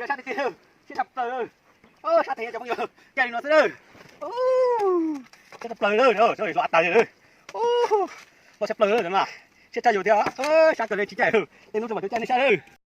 Sab tiag tiag, siab tshaj plaws. Sab tiag cov phooj ywg, caij li no xwb na. Siab tshaj plaws, hlo tas li. Hlo tshaj plaws na. Siab tshaj yus thiab, sab kawg li tsis caij. Tej hnub tuaj mam tuaj caij nej saib na.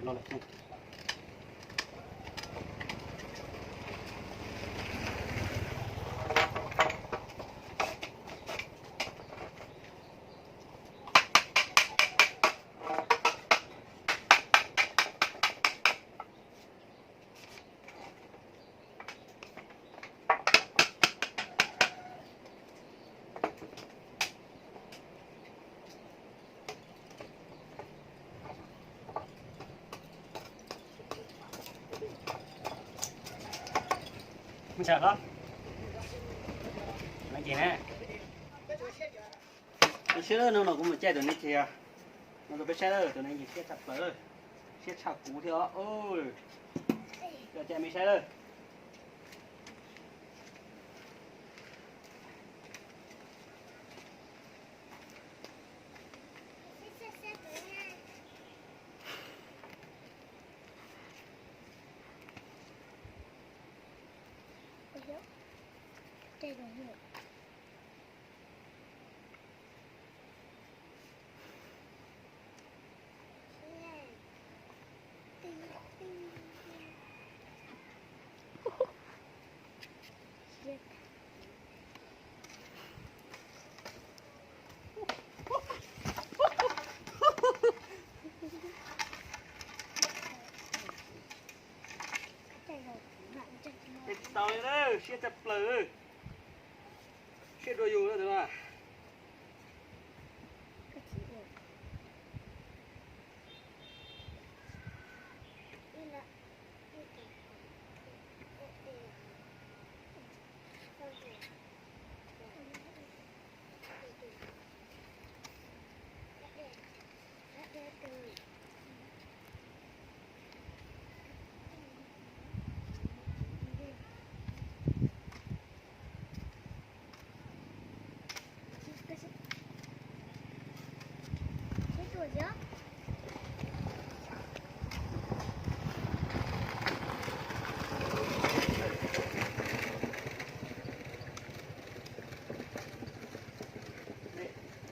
Lo lawm xwb. Mus tsham hlob, na ces na, tus siab lawm no los kuv mus caij tus ne ces, no tus peb saib lawm, tus ne ces siab tshaj plaws lawm, siab tshaj kuv thiab os. Coj caij me saib lawm. Tsis tau li, siab tshaj plaws, siab dua yus na.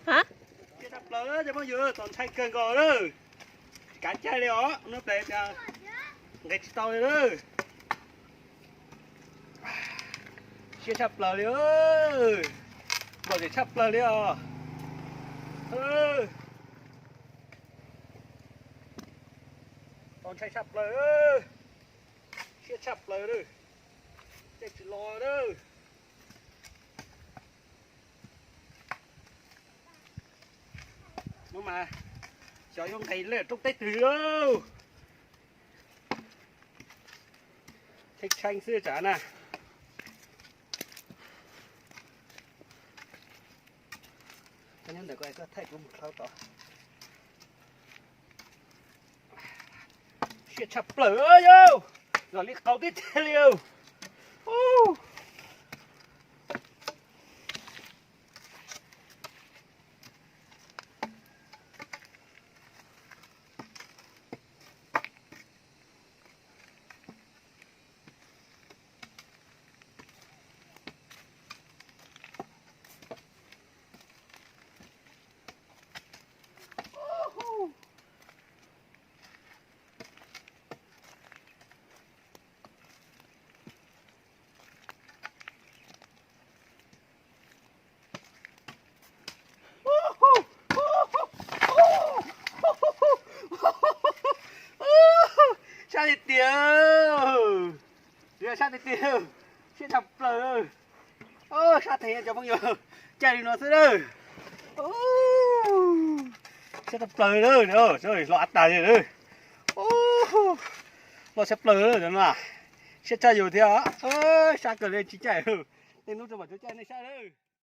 Hab, siab tshaj plaws cov phooj ywg, txaus ntshai kawg nkaus lawm. Kav caij li os, nub ples tias nqis tsis tau li lawm. Siab tshaj plaws li, npaum li tshaj plaws li os. Txaus ntshai tshaj plaws, siab tshaj plaws lawm. Caij tsis los lawm. Hnub mas xyov yuav nqis lawm roob teb twg lauj. Tshee tshee xwb tsam na. Koj nyob ntawm ko, koj thaij kuv mus dhau tod. Siab tshaj plaws yau, los li qau tib teg li. Sab tiag tiag, sab tiag tiag, siab tshaj plaws. Sab theej cov phooj ywg, caij li no xwb lawm. Siab tshaj plaws lawm, los av tas li lawm. Los siab plaws lawm no, siab tshaj yus thiab. Sab kawg li tsis caij, tej hnub rau mam tuaj caij nej saib lawm.